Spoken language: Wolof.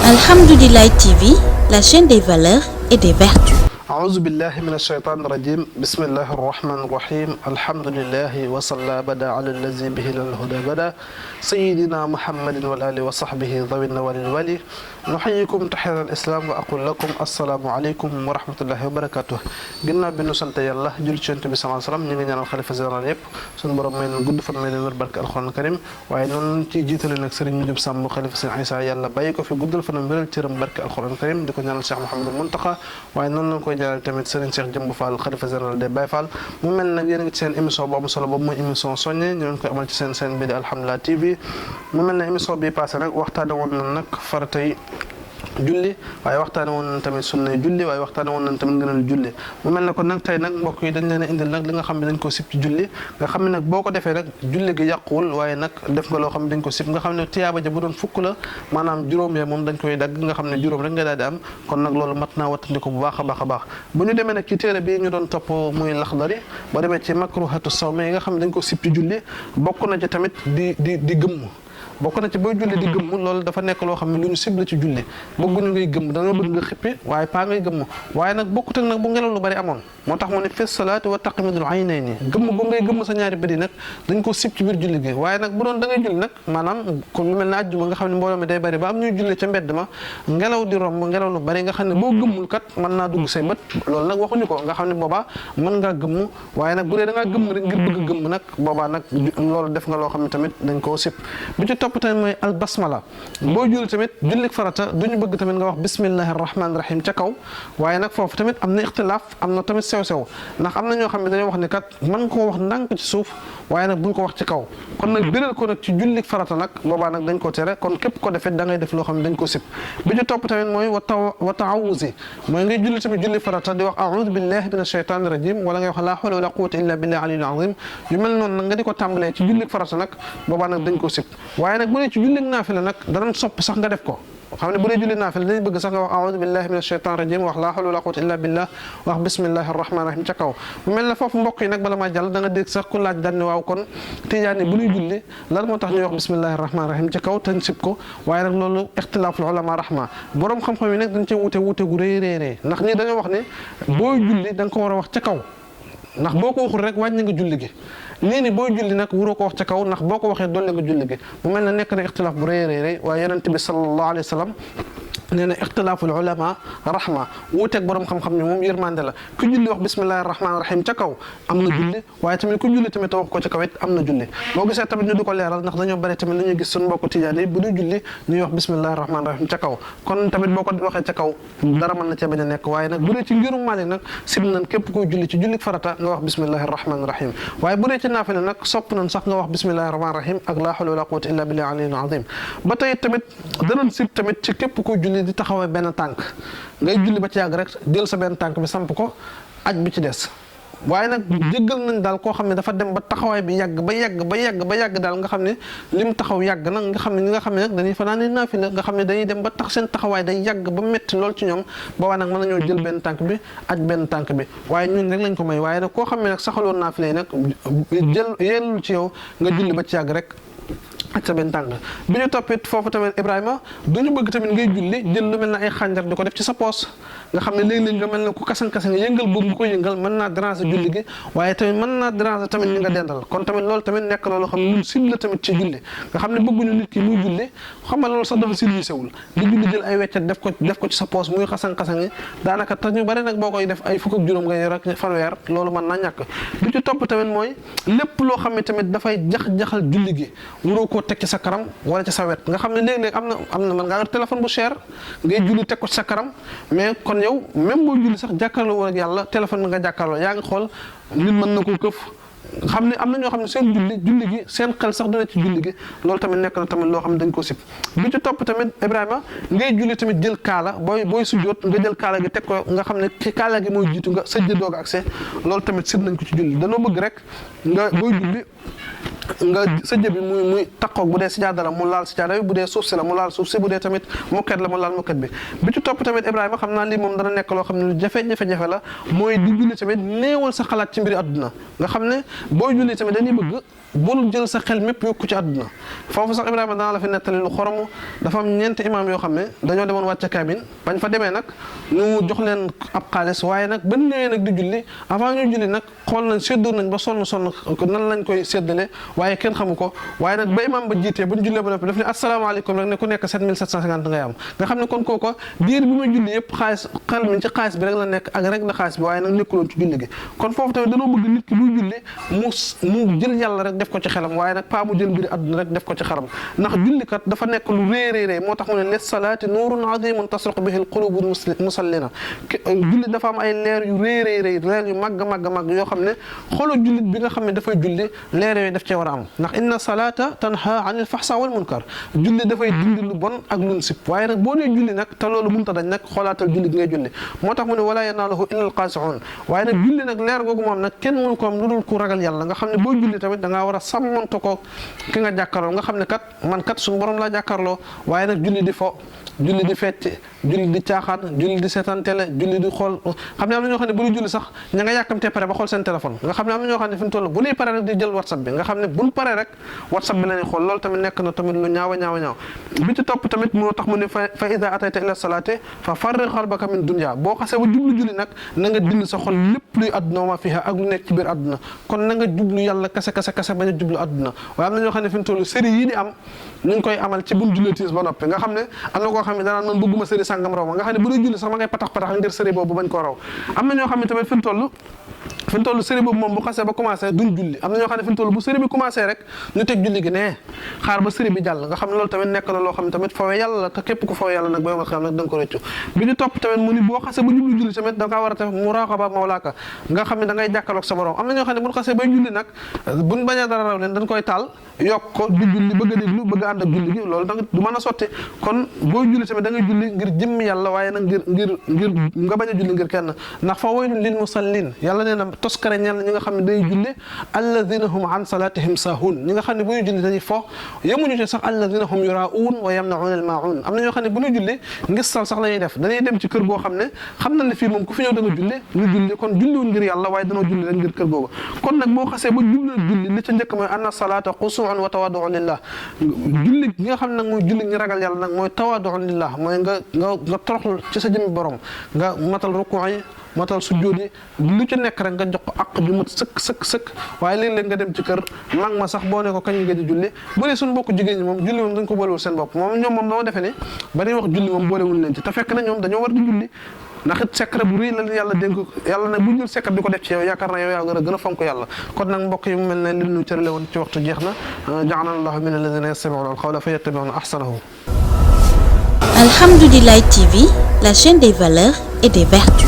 Alhamdoulilah TV, la chaîne des valeurs et des vertus. أعوذ بالله من الشيطان الرجيم بسم الله الرحمن الرحيم الحمد لله وصلى بدا على الذي به الهدى بدا سيدنا محمد والآل وصحبه ذوي النوال الولي نحييكم تحية الإسلام وأقول لكم السلام عليكم ورحمة الله وبركاته قلنا بنو سنت يالله جل شنت بسم الله السلام نيجي نال الخليفة زيران يب سن برام من الجود فن من البركة القرآن الكريم وعينون تيجي تلي نكسر نجيب سام خليفة سن عيسى يالله بايكو في جود فن من الترم بركة القرآن الكريم دكتور نال الشيخ محمد المنتقى وعينون كوي جال tamit Serigne Cheikh Jëmb Fall xalifa général des Baye Fall mu mel nag yéen a ngi ci seen émission boobu solo boobu mooy émission soññe ñu leen koy amal ci seen seen bi di Alhamdoulilah TV mu mel ne émission bi passé nag waxtaane woon na nag faratay julli waaye waxtaane woon nañ tamit sunnay julli waaye waxtaane woon nañ tamit ngënal julli mu mel ne kon nag tey nag mbokk yi dañ leen a indil nag li nga xam ne dañ ko sib ci julli nga xam ne nag boo ko defee nag julli gi yàquwul waaye nag def nga loo xam ne dañ ko sib nga xam ne tiyaaba ja bu doon fukk la maanaam juróom ya moom dañ koy dagg nga xam ne juróom rek nga daal di am kon nag loolu mat naa wattandiko bu baax a baax a baax bu ñu demee nag ci téere bi ñu doon topp muy Laxdari boo demee ci makruhatu sawmi yi nga xam ne dañ ko sib ci julli bokk na ci tamit di gëmm bokk na ci booy julli di gëmm loolu dafa nekk loo xam ne lu ñu ciblé ci julli bëgguñu ngay gëmm da nga bëgg nga xippi waaye paa ngay gëmm waaye nag bokkut ak nag bu ngelaw lu bari amoon moo tax mu ne fi salaati wa taqmidul aynayni gëmm bu ngay gëmm sa ñaari bët yi nag dañ ko sib ci biir julli gi waaye nag bu doon da ngay julli nag maanaam comme lu mel ne àjjuma nga xam ne mbooloo mi day bari ba am ñuy julli ca mbedd ma ngelaw di romb ngelaw lu bari nga xam ne boo gëmmul kat mën naa dugg say bët loolu nag waxuñu ko nga xam ne boobaa mën ngaa gëmm waaye nag bu dee da ngaa gëmm rek ngir bëgg gëmm nag boobaa nag loolu def nga loo xam ne tamit dañ koo sib bi ci topp tamit mooy al basmala boo julli tamit jullik farata duñu bëgg tamit nga wax bismillahir rahmanir rahim ca kaw waaye nag foofu tamit am na ixtilaaf am na tamit sew-sew ndax am na ñoo xam ne dañoo wax ne kat mën koo wax ndànk ci suuf waaye nag buñ ko wax ci kaw kon nag biral ko nag ci jullik farata nag boobaa nag dañ ko tere kon képp ko defee da ngay def loo xam ne dañ ko sib bi ci topp tamit mooy wa taawuzi mooy ngay julli tamit jullik farata di wax a'udhu billahi minash shaytanir rajim wala ngay wax la hawla wala quwwata illa billahi aliyyil azim yu mel noonu nag nga di ko tàmbalee ci jullik farata nag boobaa nag dañ ko sib waaye nag bu ne ci jullik naafila nag danañ sopp sax nga def ko xam ne bu dee julli naafila dañuy bëgg sax nga wax a'udhu billahi minash shaytanir rajim wax la hawla wala quwwata illa billah wax bismillahir rahmanir rahim ca kaw mu mel ne foofu mbokk yi nag bala maa jàll da nga dégg sax ku laaj daal ne waaw kon tijaan yi bu ñuy julli lan moo tax ñuy wax bismillahir rahmanir rahim ca kaw te sib ko waaye nag loolu ixtilaaful ulama rahma borom xam-xam yi nag dañ ci wute gu rëy ndax ñii dañoo wax ne booy julli da nga ko war a wax ca kaw ndax boo ko waxul rek wàññi nga julli gi lii ni booy julli nag waroo ko wax ca kaw ndax boo ko waxee dolli nga julli gi mu mel ne nekk na ixtilaaf bu rëy waaye yonent bi sallallahu alayhi wa sallam nee na ixtilaaful ulama rahma wuuteeg borom xam-xam ni moom yërmande la ku julli wax bismillahir rahmanir rahim ca kaw am na julli waaye tamit ku julli tamit wax ko ca kaw it am na julli boo gisee tamit ñu du ko leeral ndax dañoo bari tamit dañuy gis suñu mbokku tijaan yi bu ñu julli ñuy wax bismillahir rahmanir rahim ca kaw kon tamit boo ko waxee ca kaw dara mën na cee bañ a nekk waaye nag bu dee ci ngirum Maalik nag sib nañ képp koy julli ci jullik farata nga wax bismillahir rahmanir rahim waaye bu dee ci naafila nag sopp nañ sax nga wax bismillahir rahmanir rahim ak la hawla wala quwwata illa billahi aliyyil azim ba tey tamit danañ sib tamit ci képp koy julli di taxawee benn tànk ngay julli ba ci yàgg rek jël sa benn tànk bi samp ko aj bi ci des waaye nag jéggal nañ daal koo xam ne dafa dem ba taxawaay bi yàgg ba yàgg daal nga xam ne lim taxaw yàgg nag nga xam ne ñi nga xam ne nag dañuy fanaan naafila nga xam ne dañuy dem ba tax seen taxawaay day yàgg ba métti lool ci ñoom boobaa nag mën nañoo jël benn tànk bi aj benn tànk bi waaye ñun rek lañ ko may waaye nag koo xam ne nag saxaloon naafila yi nag jël yellul ci yow nga julli ba ci yàgg rek ak sa benn tànk bi ñu toppit foofu tamit Ibrahima duñu bëgg tamit ngay julli jël lu mel ne ay xànjar di ko def ci sa poos nga xam ne léeg-léeg nga mel ne ku kasan-kasan yëngal boobu nga ko yëngal mën naa déranger julli gi waaye tamit mën naa déranger tamit ñi nga dendal kon tamit loolu tamit nekk loolu xam ne lu sim la tamit ci julli nga xam ne bëgguñu nit ki muy julli xam nga loolu sax dafa silwisewul di julli jël ay weccet def ko ci sa poos muy xasan-kasan yi daanaka te ñu bari nag boo koy def ay fukk ak juróom nga yor ak fanweer loolu mën naa ñàkk bi ci topp tamit mooy lépp loo xam ne tamit dafay jax-jaxal julli gi waroo koo teg ci sa karam wala ci sa wet nga xam ne léeg-léeg am na mën ngaa yor téléphone bu cher ngay julli teg ko ci sa karam mais kon yow même boo julli sax jàkkaarloo woon ak yàlla téléphone bi nga jàkkaarloo yaa ngi xool nit mën na ko këf xam ne am na ñoo xam ne seen julli gi seen xel sax dina ci julli gi loolu tamit nekk na tamit loo xam ne dañ ko sib bi ci topp tamit Ibrahima ngay julli tamit jël kaala booy sujjóot nga jël kaala gi teg ko nga xam ne kaala gi mooy jiitu nga sëjj doog accès loolu tamit sib nañ ko ci julli danoo bëgg rek nga booy julli nga sa jëbi muy takkoog bu dee sijaada la mu laal sijaada bi bu dee suuf si la mu laal suuf si bu dee tamit mukket la mu laal mukket bi ci topp tamit Ibrahima xam naa lii moom dana nekk loo xam ne lu jafe-jafe la mooy di julli tamit néewal sa xalaat ci mbiri àdduna nga xam ne booy julli tamit dañuy bëgg bul jël sa xel mépp yokku ci àdduna foofu sax Ibrahima dana la fi nettali lu xoromu dafa am ñeenti imaam yoo xam ne dañoo demoon wàcce kaamil bañ fa demee nag ñu jox leen ab xaalis waaye nag ba ñëwee nag di julli avant ñu julli nag xool nañ séddoo nañ ba sonn nan lañ koy séddale waaye kenn xamu ko waaye nag ba imaam ba jiitee buñ jullee ba noppi daf ne asalaamaaleykum rek ne ku nekk 7750 ngay am nga xam ne kon kooko diir bi muy julli yëpp xaalis xel mi ci xaalis bi rek la nekk ak rek na xaalis bi waaye nag nekkuloon ci julli gi kon foofu tamit dañoo bëgg nit ki buy julli mu jël yàlla rek def ko ci xelam waaye nag pas mu jël mbiri àdduna rek def ko ci xaram ndax jullikat dafa nekk lu réeréerée moo tax mu ne lis salaati nuurun azimun tasruq bihi al qulubu musallina julli dafa am ay leer yu réeréerée leer yu màgg yoo xam ne xolu jullit bi nga xam ne dafay julli leer yooyu daf cee war a am ndax inna salata tanha anil fahsa wal munkar julli dafay dindi lu bon ak lu sib waaye nag boo nee julli nag te loolu mënta dañ nag xoolaatal julli gi ngay julli moo tax mu ne wala yanaaluhu illa al qaasi'un waaye nag julli nag leer googu moom nag kenn mënu ko am lu dul ku ragal yàlla nga xam ne boo julli tamit da ngaa war a sàmmonte ko ki nga jàkkaarloo nga xam ne kat man kat suñu borom laa jàkkaarloo waaye nag julli di fo julli di fecc julli di caaxaan julli di seetaan télé julli di xool xam ne am na ñoo xam ne bu ñu julli sax ña nga yàkkamtee pare ba xool seen téléphone nga xam ne am na ñoo xam ne fi mu toll bu ñuy pare rek di jël whatsapp bi nga xam ne buñ pare rek whatsapp bi la ñuy xool loolu tamit nekk na tamit lu ñaaw bi ci topp tamit moo tax mu ne fa ida atayta ila salaati fa farri qalbaka min dunya boo xasee ba jublu julli nag na nga dindi sa xol lépp luy àdduna ma fiha ak lu nekk ci biir àdduna kon na nga jublu yàlla kase bañ a jublu àdduna waaye am na ñoo xam ne fi mu toll série yi di am ñu ngi koy amal ci buñ jullee tiis ba noppi nga xam ne am na koo xam ne danaan man bëgguma série sàngam raw ma nga xam ne bu dee julli sax ma ngay patax ngir série boobu bañ koo raw am na ñoo xam ne tamit fi mu toll série boobu moom bu xasee ba commencé duñ julli am na ñoo xam ne fi mu toll bu série bi commencé rek ñu teg julli gi ne xaar ba série bi jàll nga xam ne loolu tamit nekk na loo xam ne tamit fawe yàlla la te képp ku fawe yàlla nag ba yomal xam nag da nga ko rëccu bi ñu topp tamit mu ni boo xasee ba jublu julli tamit da nga war a def muraqaba mawlaaka nga xam ne da ngay jàkkaloog sa borom am na ñoo xam ne bu ñu xasee bay julli nag buñ bañee dara raw leen dañ koy taal yokk ko di julli bëgg a déglu bëgg a ànd ak julli gi loolu da du mën a sotti kon booy julli tamit da ngay julli ngir jëmmi yàlla waaye nag ngir nga bañ a julli ngir kenn ndax fa waylun lil musallin yàlla nee na toskare ñenn ñi nga xam ne day julli alladina hum an salatihim sahun ñi nga xam ne bu ñu julli dañuy fo yemuñu ci sax alladina hum yuraun wa yamnaun al maun am na ñoo xam ne bu ñu julli ngis sal sax la ñuy def dañuy dem ci kër goo xam ne xam na ne fii moom ku fi ñëw da nga julli ñu julli kon julliwul ngir yàlla waaye danoo julli rek ngir kër googu kon nag boo xasee ba jublu julli li ca njëkk mooy anna salata xusuun wa tawaduun lillah julli gi nga xam ne nag mooy julli ñi ragal yàlla nag mooy tawaduun lillah mooy nga toroxlu ci sa jëmmi borom nga matal rukuu yi matal sujjóot yi lu ci nekk rek nga jox ko àq ju mat sëkk waaye léeg-léeg nga dem ci kër mag ma sax boo ne ko kañ nga di julli bu dee suñu mbokk jigéen ñi moom julli moom dañ ko boolewul seen bopp moom ñoom moom dama defe ne ba ñuy wax julli moom boolewul leen ci te fekk na ñoom dañoo war di julli ndax it secret bu rëy la yàlla dénk yàlla nag bu jël secret di ko def ci yow yaakaar na yow yaa gën a fonk yàlla kon nag mbokk yi mu mel ne li ñu cërale woon ci waxtu jeex na ja'alana Allahu min alladhina yastami'una al-qawla fayattabi'una ahsanahu. Alhamdoulilah TV, la chaîne des valeurs et des vertus.